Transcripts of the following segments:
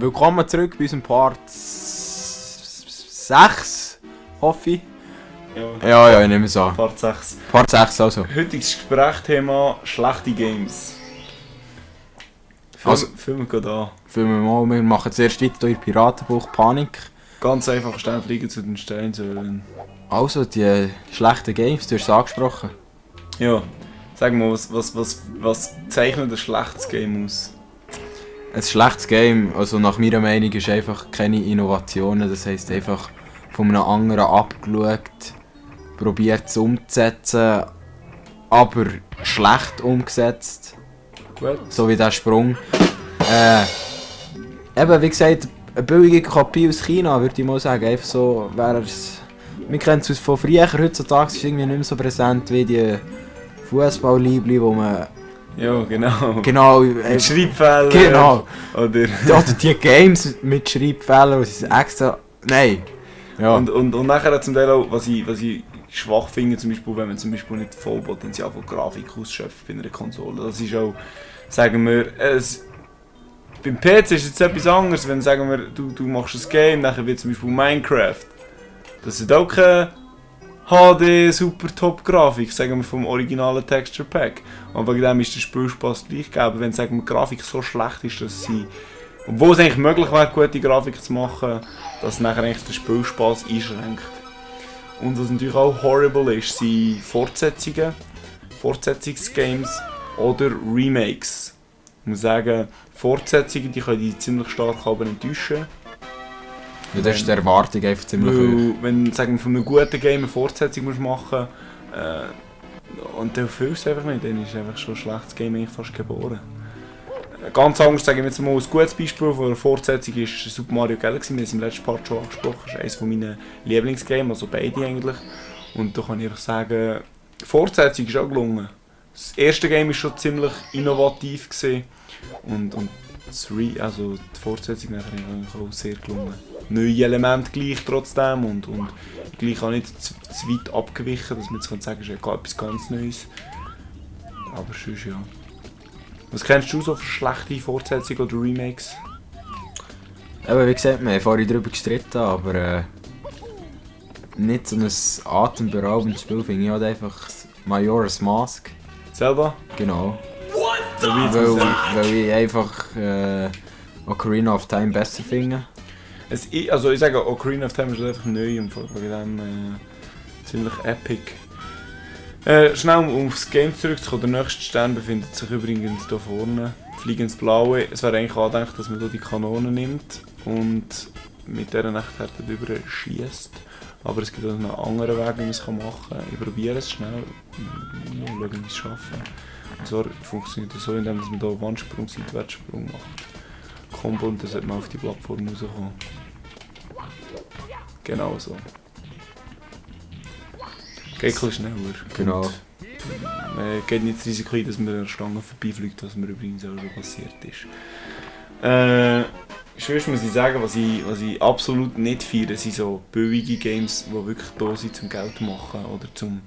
willkommen zurück bei unserem Part 6, hoffe ich. Ja, ich nehme es an. Part 6. Part 6 also. Heutiges Gesprächsthema schlechte Games. Filmen geht an. Wir machen zuerst weiter in Piratenbuch Panik. Ganz einfach schnell fliegen zu den Steinsäulen. Also, die schlechten Games, du hast es angesprochen. Ja, sag mal, was zeichnet ein schlechtes Game aus? Ein schlechtes Game, also nach meiner Meinung, ist einfach keine Innovationen. Das heisst einfach von einem anderen abgeschaut, probiert es umzusetzen, aber schlecht umgesetzt. Gut. So wie der Sprung. Eben, wie gesagt, eine billige Kopie aus China, würde ich mal sagen. Einfach so wäre es. Wir kennen es von früher, heutzutage ist es irgendwie nicht mehr so präsent wie die Fußballliebli, wo man. Ja, genau. Genau. Mit Schreibfehlern. Genau. Oder die Games mit Schreibfehlern, wo sie es extra. Nein. Ja. Und nachher zum Teil auch, was ich schwach finde, zum Beispiel, wenn man zum Beispiel nicht voll Potenzial von Grafik ausschöpft bei einer Konsole. Das ist auch, sagen wir, beim PC ist es jetzt etwas anderes, wenn sagen wir, du machst ein Game, nachher wird zum Beispiel Minecraft. Das ist auch keine HD super Top Grafik, sagen wir vom originalen Texture Pack. Und wegen dem ist der Spielspaß gleich gegeben, wenn sagen wir, die Grafik so schlecht ist, dass sie, obwohl es eigentlich möglich wäre, gute Grafik zu machen, dass nachher eigentlich der Spielspaß einschränkt. Und was natürlich auch horrible ist, sind Fortsetzungsgames oder Remakes. Ich muss sagen, Fortsetzungen die können die ziemlich stark enttäuschen. Ja, das ist die Erwartung einfach ziemlich hoch. Wenn sagen wir, von einem guten Game eine Fortsetzung machen und dann fühlst du es einfach nicht, dann ist einfach schon ein schlechtes Game eigentlich fast geboren. Ganz anders, sagen wir jetzt mal, ein gutes Beispiel von einer Fortsetzung ist Super Mario Galaxy, wir haben es im letzten Part schon angesprochen, das ist eines meiner Lieblingsgames, also beide eigentlich. Und da kann ich einfach sagen, die Fortsetzung ist auch gelungen. Das erste Game war schon ziemlich innovativ gewesen. Und die Fortsetzung nachher eigentlich auch sehr gelungen. Neue Elemente gleich trotzdem und gleich auch nicht zu weit abgewichen, dass man jetzt sagen kann, es ist etwas ganz Neues. Aber sonst ja. Was kennst du so für schlechte Fortsetzungen oder Remakes? Aber wie gesagt, wir haben vorhin darüber gestritten, aber nicht so ein atemberaubendes Spiel finde ich halt einfach Majora's Mask. Selber? Genau. Weil ich einfach Ocarina of Time besser finde. Ich sage, Ocarina of Time ist einfach neu und wegen dem ziemlich epic. Schnell um aufs Game zurückzukommen, der nächste Stern befindet sich übrigens hier vorne, fliegendes Blaue. Es wäre eigentlich angedacht, dass man hier die Kanone nimmt und mit dieser Nechtfährte drüber schießt. Aber es gibt auch noch einen anderen Weg, wie man es machen kann. Ich probiere es schnell und schaue, wie ich es schaffe. Und zwar funktioniert das so, indem man hier Wandsprung, Seitwärtssprung macht. Kombo und dann sollte man auf die Plattform rauskommen. Genau so. Geht ein schneller. Genau. Man geht nicht das Risiko ein, dass man an der Stange vorbeifliegt, was mir übrigens auch schon passiert ist. Sonst muss ich sagen, was ich absolut nicht feiere, sind so billige Games, die wirklich da sind zum Geld machen oder zum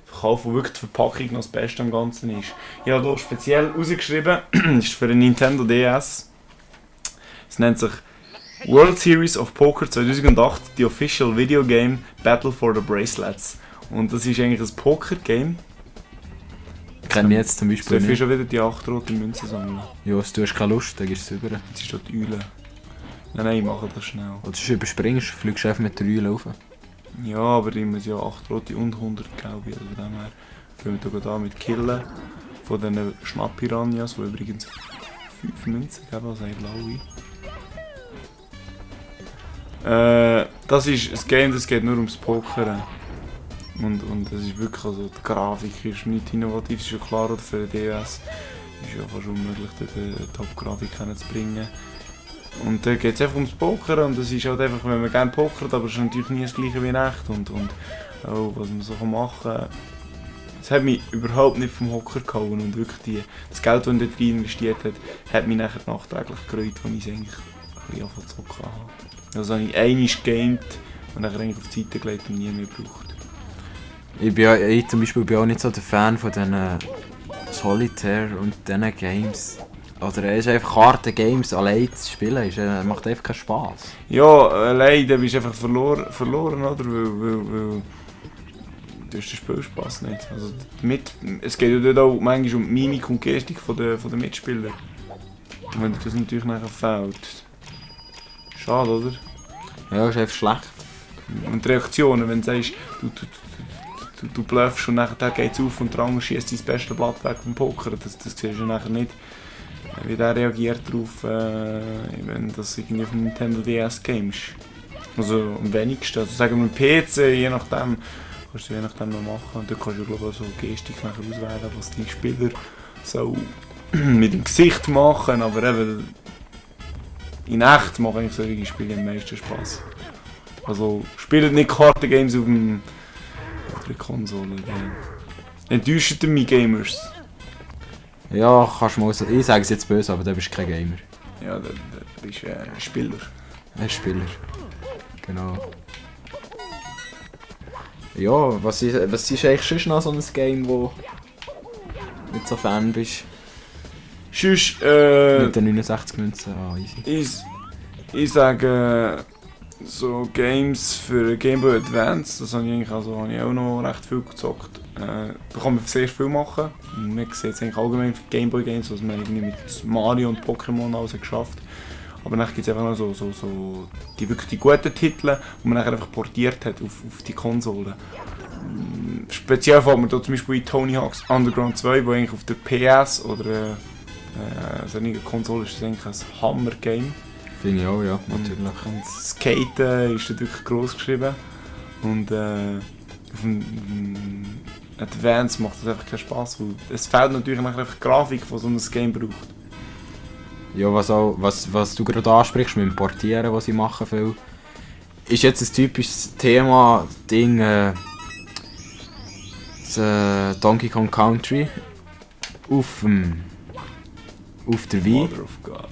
Verkaufen, wo wirklich die Verpackung noch das Beste am Ganzen ist. Ich habe hier speziell rausgeschrieben, das ist für den Nintendo DS. Es nennt sich World Series of Poker 2008, die Official Video Game Battle for the Bracelets. Und das ist eigentlich ein Poker-Game. Kenne ich jetzt zum Beispiel Darf ich nicht. schon wieder die 8 roten Münzen sammeln? Ja, du hast keine Lust, dann gehst du rüber. Jetzt ist hier die Eule. Nein, ich mache das schnell. Oder du überspringst, fliegst einfach mit der Eule rauf. Ja, aber ich muss ja 8 rote und 100 glaube ich. Also von dem her fangen wir hier mit Killen von diesen Schnapp-Piranhas, die übrigens 5 Münzen geben, also eine blaue. Das ist ein Game, das geht nur ums Pokern. Und das ist wirklich, also die Grafik ist nicht innovativ, ist ja klar, oder für den DS ist ja fast unmöglich, die Top-Grafik zu bringen. Und da geht es einfach ums Pokern und das ist halt einfach, wenn man gerne pokert, aber es ist natürlich nie das gleiche wie in echt und auch was man so machen kann. Es hat mich überhaupt nicht vom Hocker gehauen und wirklich das Geld, das ich dort investiert hat mich nachher nachträglich gereut, als ich es eigentlich ein bisschen angefangen zu zocken habe. Also habe ich einmal gegamed und dann eigentlich auf die Seite gelegt und nie mehr gebraucht. Ich zum Beispiel bin auch nicht so der Fan von diesen Solitaire und diesen Games. Oder ist einfach Karten-Games allein zu spielen, macht einfach keinen Spass. Ja, allein, dann bist du einfach verloren, oder? Weil du hast den Spielspaß nicht. Also es geht ja dort auch manchmal um die Mimik und Gestik von den Mitspielern. Und wenn dir das natürlich nachher fehlt. Schade, oder? Ja, ist einfach schlecht. Und die Reaktionen, wenn du sagst, du bluffst und nachher geht's auf und der andere schießt dein beste Blatt weg vom Poker, das siehst du nachher nicht. Wie der reagiert darauf, wenn das irgendwie auf dem Nintendo DS Game ist. Also am wenigsten. Also sagen wir PC, je nachdem, kannst du je nachdem noch machen. Und dann kannst du glaube ich so Gestik nachher auswählen, was dein Spieler so mit dem Gesicht machen, aber eben in echt machen eigentlich solche Spiele am meisten Spaß. Also spielt nicht Kartengames auf der Konsole. Enttäuscht mich Gamers. Ja, kannst du mal so. Ich sage es jetzt böse, aber du bist kein Gamer. Ja, du bist ein Spieler. Ein Spieler. Genau. Ja, was ist eigentlich sonst noch so ein Game, wo du nicht so Fan bist? Sonst, Mit den 69 Münzen, easy. Ich sage so Games für Game Boy Advance, das habe ich eigentlich auch noch recht viel gezockt. Da kann man sehr viel machen. Man sieht es eigentlich allgemein für Game Boy Games, was man irgendwie mit Mario und Pokémon alles geschafft hat. Aber dann gibt es einfach noch so die wirklich die guten Titel, die man nachher einfach portiert hat auf die Konsole. Speziell fällt mir da zum Beispiel in Tony Hawk's Underground 2, wo eigentlich auf der PS oder so eine Konsole ist das eigentlich ein Hammer-Game. Finde ich auch, ja, natürlich. Und Skaten ist dort wirklich gross geschrieben. Und auf dem Advance macht das einfach keinen Spass, weil es fehlt natürlich nachher einfach die Grafik, die so ein Game braucht. Ja, was du gerade ansprichst mit dem Portieren, was ich mache viel, ist jetzt ein typisches Thema-Ding, das Donkey Kong Country auf der Wii. Mother of God.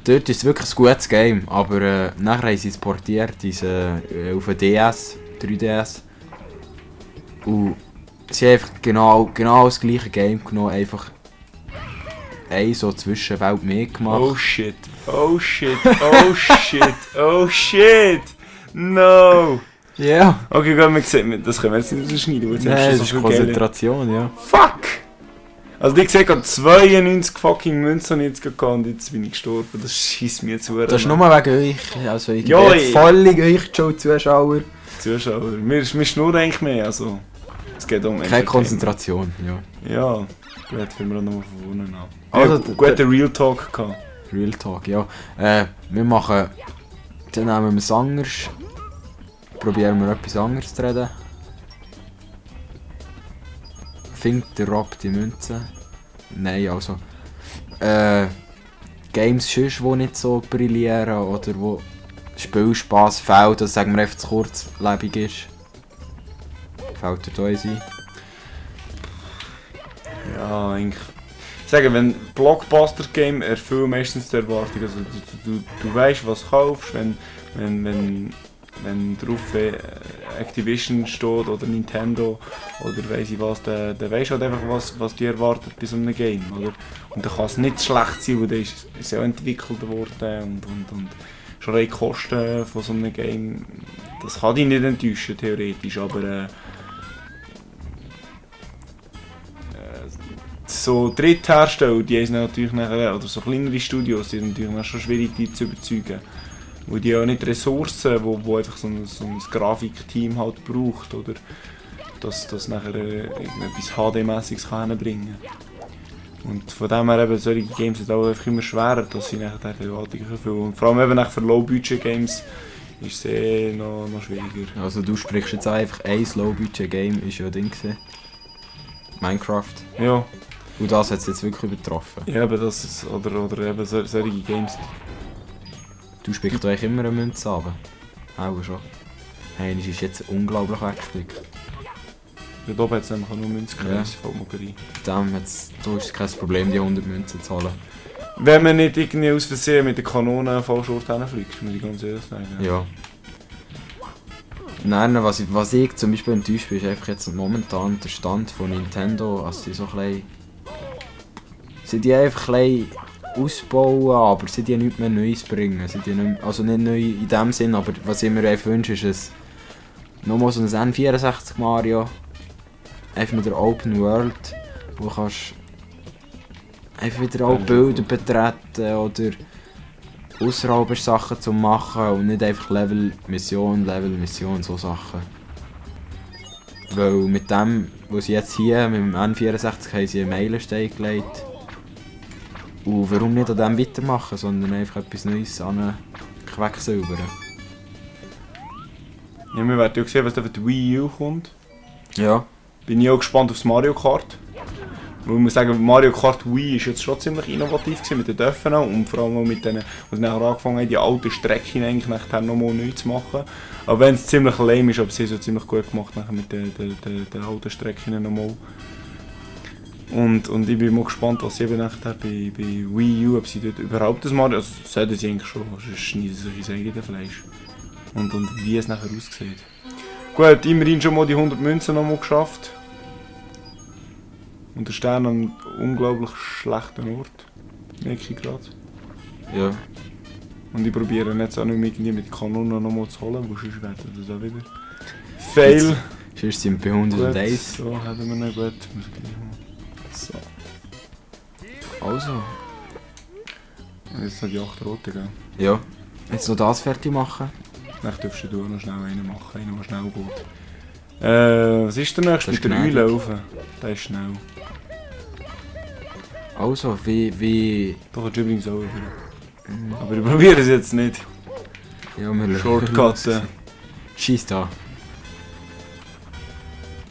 Dort ist es wirklich ein gutes Game, aber nachher haben sie es portiert auf den DS, 3DS. Und sie haben einfach genau das gleiche Game genommen, einfach eine so Zwischenwelt mehr gemacht. Oh shit, oh shit, oh shit, oh shit! No! Ja. Yeah. Okay, gut, wir sehen, das können wir jetzt nicht schneiden, weil Nein, das ist Konzentration, ja. Fuck! Also ich sehe gerade 92 fucking Münzen habe ich jetzt gehabt und jetzt bin ich gestorben, das schießt mir zu. Das ist nur wegen euch, also ich ja, bin völlig euch schon Zuschauer. Wir schnurren eigentlich mehr, also es geht um keine Konzentration, ja. Ja, gut, fangen wir nochmal von vorne an. Also, guten Real Talk gehabt. Real Talk, ja. Wir machen, dann nehmen wir es anders, probieren wir etwas anderes zu reden. Findet der Rob die Münze? Nein, also. Games sonst, die nicht so brillieren oder wo Spielspaß fehlt, dass sagen wir einfach zu kurzlebig ist. Fällt dir da eins ein? Ja, eigentlich. Ich sage, wenn Blockbuster-Game erfüllt meistens die Erwartung. Also du weißt, was du kaufst, wenn drauf Activision steht oder Nintendo oder weiss ich was, dann weisst du halt einfach, was dich erwartet bei so einem Game, oder? Und dann kann es nicht schlecht sein, weil dann ist es ja entwickelt worden und schon rein die Kosten von so einem Game, das kann dich nicht enttäuschen, theoretisch, aber so Dritthersteller, die haben natürlich nachher, oder so kleinere Studios, die sind natürlich schon schwierig, die zu überzeugen. Weil die ja nicht Ressourcen, wo einfach so ein Grafikteam halt braucht, oder dass nachher etwas HD-mäßiges hinbringen kann. Und von dem her eben, solche Games sind auch einfach immer schwerer, dass sie nachher die Erwartungen erfüllen. Und vor allem eben für Low-Budget-Games ist es noch schwieriger. Also du sprichst jetzt einfach ein Low-Budget-Game, ist ja Ding gewesen. Minecraft. Ja. Und das hat es jetzt wirklich übertroffen. Ja, aber das ist, oder eben solche Games. Du spielst eigentlich immer eine Münze runter. Auch schon. Hey, das ist jetzt unglaublich weggespickt. Ja, da hat es nämlich nur Münzkreis, fällt mir gerade ein. Da ist es kein Problem, die 100 Münzen zu holen. Wenn man nicht irgendwie aus Versehen mit der Kanone falsch Ort hinfliegt, muss ich ganz ehrlich sagen. Ja. Nein, was ich zum Beispiel enttäuscht bin, ist einfach jetzt momentan der Stand von Nintendo, als sie so ein bisschen sie die einfach ein bisschen ausbauen, aber sie die nichts mehr Neues bringen. Sie die nicht, also nicht neu in dem Sinn, aber was ich mir einfach wünsche, ist nochmal so ein N64 Mario. Einfach mit der Open World, wo kannst einfach wieder auch Bilder betreten oder außerhalb Sachen zu machen und nicht einfach Level, Mission, so Sachen. Weil mit dem, was sie jetzt hier mit dem N64 haben sie einen Meilenstein gelegt. Und warum nicht an dem weitermachen, sondern einfach etwas Neues quecksilbern. Ja, wir werden ja sehen, was da für die Wii U kommt. Ja. Bin ich auch gespannt aufs Mario Kart. Weil ich muss sagen, Mario Kart Wii ist jetzt schon ziemlich innovativ gewesen mit den Dörfern und vor allem auch mit denen, was nachher angefangen haben, die alten Strecken eigentlich nachher nochmal neu zu machen. Aber wenn es ziemlich lame ist, aber sie haben es ziemlich gut gemacht nachher mit den alten Strecken nochmal. Und ich bin mal gespannt, was sie eben nachher bei Wii U, ob sie dort überhaupt das Mario, also sollten sie eigentlich schon, sonst schneiden sie sich ins eigene Fleisch. Und wie es nachher aussieht. Gut, immerhin schon mal die 100 Münzen nochmal geschafft. Und der Stern an einem unglaublich schlechten Ort. Merke ich gerade. Ja. Und ich probiere jetzt auch nicht mehr irgendwie mit Kanonen nochmal zu holen, wo sonst wird das auch wieder. Fail! Sonst sind wir bei 101. So, hätten wir noch gut. So. Also. Und jetzt noch die 8 rote, gell? Ja. Jetzt noch das fertig machen. Dann darfst du noch schnell einen machen, einen, der schnell geht. Was ist der nächste? Das ist Mit der gnädig. Eule rauf. Der ist schnell. Also, wie... Da kannst du übrigens auch über. Aber ich probiere es jetzt nicht. Ja, wir Shortcutten. Scheiss da.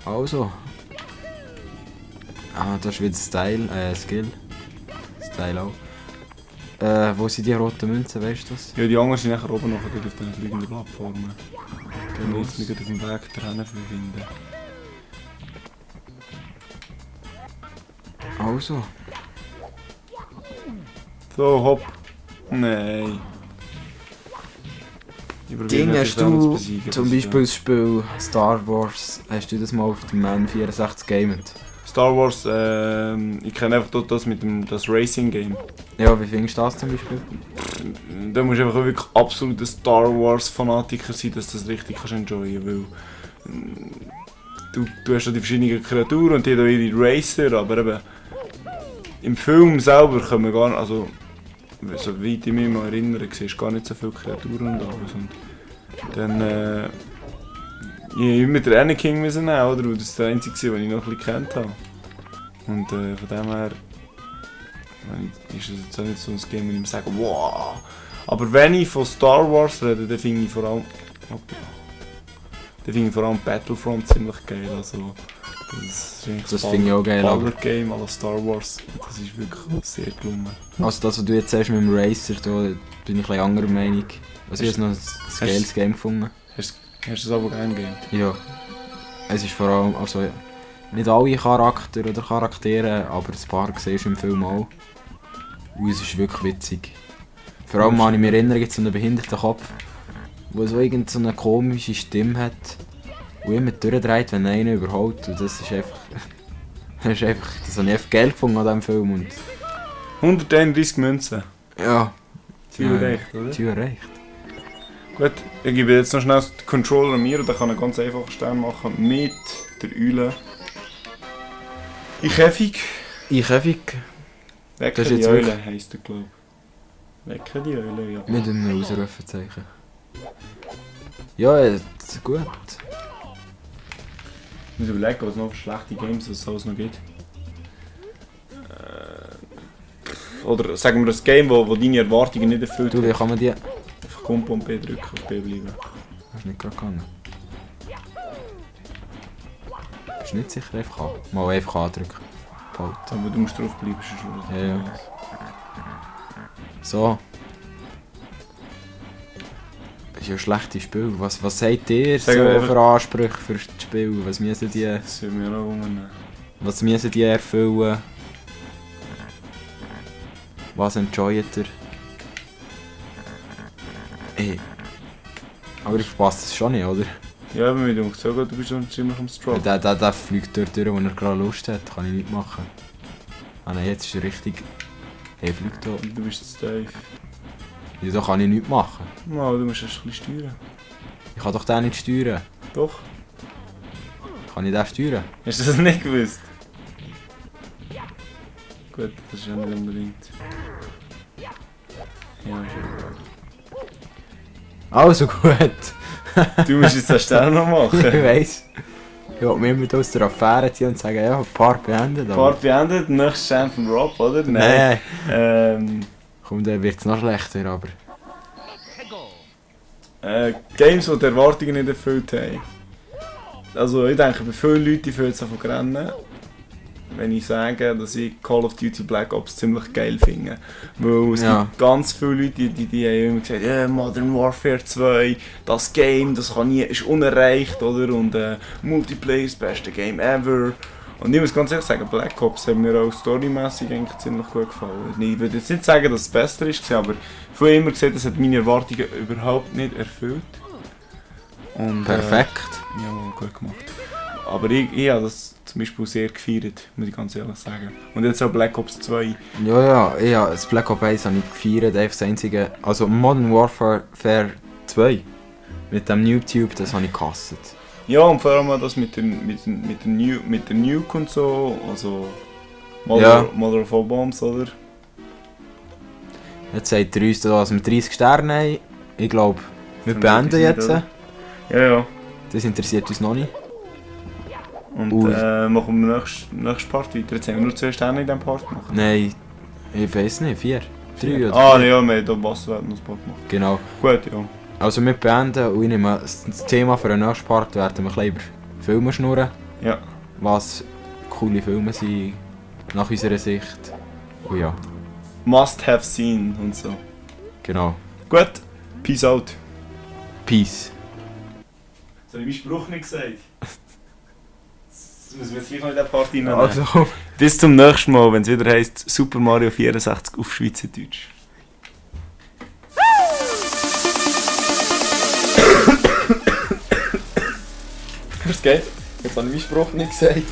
Also. Ah, das ist wieder Skill. Style auch. Wo sind die roten Münzen, weißt du das? Ja, die anderen sind nachher oben noch dort auf den fliegenden Plattformen. Genau, jetzt nicht auf dem Weg dahin finden. Also. So, hopp. Nein. Ich probiere Ding nicht, hast das Ende zu du besiegen, zum das Beispiel das Spiel Star Wars, hast du das mal auf dem N64 gamet? Star Wars, ich kenne einfach das mit dem das Racing Game. Ja, wie findest du das zum Beispiel? Da musst du einfach wirklich absoluter Star Wars Fanatiker sein, dass du das richtig kannst enjoyen, weil du hast ja die verschiedenen Kreaturen und die haben ihre Racer, aber eben im Film selber können wir gar nicht, also so weit ich mich mal erinnere, siehst du gar nicht so viele Kreaturen und alles. Und dann ich immer den Anakin müssen nehmen, oder? Weil das der einzige war, den ich noch ein bisschen kennt habe. Und von dem her ist es jetzt auch nicht so ein Game, wo ich mir sage, wow! Aber wenn ich von Star Wars rede, dann finde ich vor allem Battlefront ziemlich geil. Also, Das finde ich auch geil. Baller Game à la Star Wars. Das ist wirklich sehr gelungen. Also das, was du jetzt sagst mit dem Racer, da bin ich ein bisschen anderer Meinung. Also ich habe noch ein geiles Game gefunden. Hast du das aber gerne gegeben? Ja. Es ist vor allem, also nicht alle Charaktere, aber ein paar siehst du im Film auch. Und es ist wirklich witzig. Vor allem kann ich mich erinnern, gibt es so einen behinderten Kopf, der so so eine komische Stimme hat und immer durchdreht, wenn einer überholt. Und das ist einfach... das habe ich einfach geil gefunden an diesem Film. Und 131 Münzen. ja. Ziel erreicht, oder? Ziel erreicht. Gut, ich gebe jetzt noch schnell den Controller mir und dann kann ich ganz einfach Stern machen mit der Eule. In Käfig. Das Wecke ist die jetzt Eule wirklich- heisst der, glaube ich. Wecke die Eule, ja. Mit einem Ausrufezeichen. Ja, jetzt gut. Ich muss überlegen, was es noch für schlechte Games es alles noch gibt. Oder sagen wir das Game, wo deine Erwartungen nicht erfüllt Du, wie hat. kann man die... Einfach Kump und B drücken, auf B bleiben. Hast du nicht gerade gegangen? Bist du nicht sicher einfach an? Mal einfach andrücken. Behalten. Aber du musst drauf bleiben, sonst Ja, ja. So. Das ist ja ein schlechtes Spiel. Was sagt ihr so Sagen wir einfach- für Ansprüche für das Spiel? Was müssen die Das sind wir auch rumnehmen. erfüllen? Was enjoyt ihr? Ey. Aber ich verpasse es schon nicht, oder? Ja, aber mir denkt so du bist schon ziemlich am Struggle. Der fliegt dort durch, wo er gerade Lust hat. Kann ich nicht machen. Ah nein, jetzt ist er richtig... Hey, fliegt da. Du bist zu tief. Wieso kann ich nichts machen? No, du musst erst ein bisschen steuern. Ich kann doch den nicht steuern. Doch. Kann ich den steuern? Hast du das nicht gewusst? Gut, das ist ja nicht unbedingt. Ja, ist ja egal. Also gut. Du musst jetzt das schnell noch machen. Ich weiss. Ich will mich immer aus der Affäre ziehen und sagen, ja, Part beendet. Part beendet, nächstes Champ von Rob, oder? Nein. Ähm, Komm, dann wird es noch schlechter, aber... Games, die die Erwartungen nicht erfüllt haben. Also ich denke, bei vielen Leuten fühlen es von rennen, wenn ich sage, dass ich Call of Duty Black Ops ziemlich geil finde. Weil es gibt ganz viele Leute, die haben immer gesagt, yeah, Modern Warfare 2, das Game, das kann nie, ist unerreicht, oder? Und Multiplayer ist das beste Game ever. Und ich muss ganz ehrlich sagen, Black Ops hat mir auch storymässig eigentlich ziemlich gut gefallen. Ich würde jetzt nicht sagen, dass es besser ist, aber ich habe immer gesehen, das hat meine Erwartungen überhaupt nicht erfüllt. Und, Perfekt. Ja, gut gemacht. Aber ich habe das zum Beispiel sehr gefeiert, muss ich ganz ehrlich sagen. Und jetzt auch Black Ops 2. Ja, das Black Ops 1 habe ich gefeiert, einfach das einzige... Also Modern Warfare 2, mit dem YouTube, das habe ich gehasst. Ja, und vor allem auch das mit der Nuke und so, also Mother of All Bombs, oder? Jetzt sagt er uns, dass wir 30 Sterne haben. Ich glaube, wir beenden jetzt. Ja. Das interessiert uns noch nicht. Und machen wir nächsten Part weiter. Jetzt haben wir nur 2 Sterne in diesem Part gemacht. Nein, ich weiß nicht, 4. 3 oder 4. Ah, ja, wir haben hier Wasserwert noch ein Part gemacht. Genau. Gut, ja. Also wir beenden und ich nehme das Thema für den nächsten Part, werden wir ein bisschen über Filme schnurren. Ja. Was coole Filme sind, nach unserer Sicht. Und ja. Must have seen und so. Genau. Gut, peace out. Peace. Das habe ich meinen Spruch nicht gesagt. Das müssen wir jetzt gleich noch in den Part reinnehmen. Also. Bis zum nächsten Mal, wenn es wieder heisst Super Mario 64 auf Schweizerdeutsch. Was geht? Jetzt habe ich meinen Spruch nicht gesagt.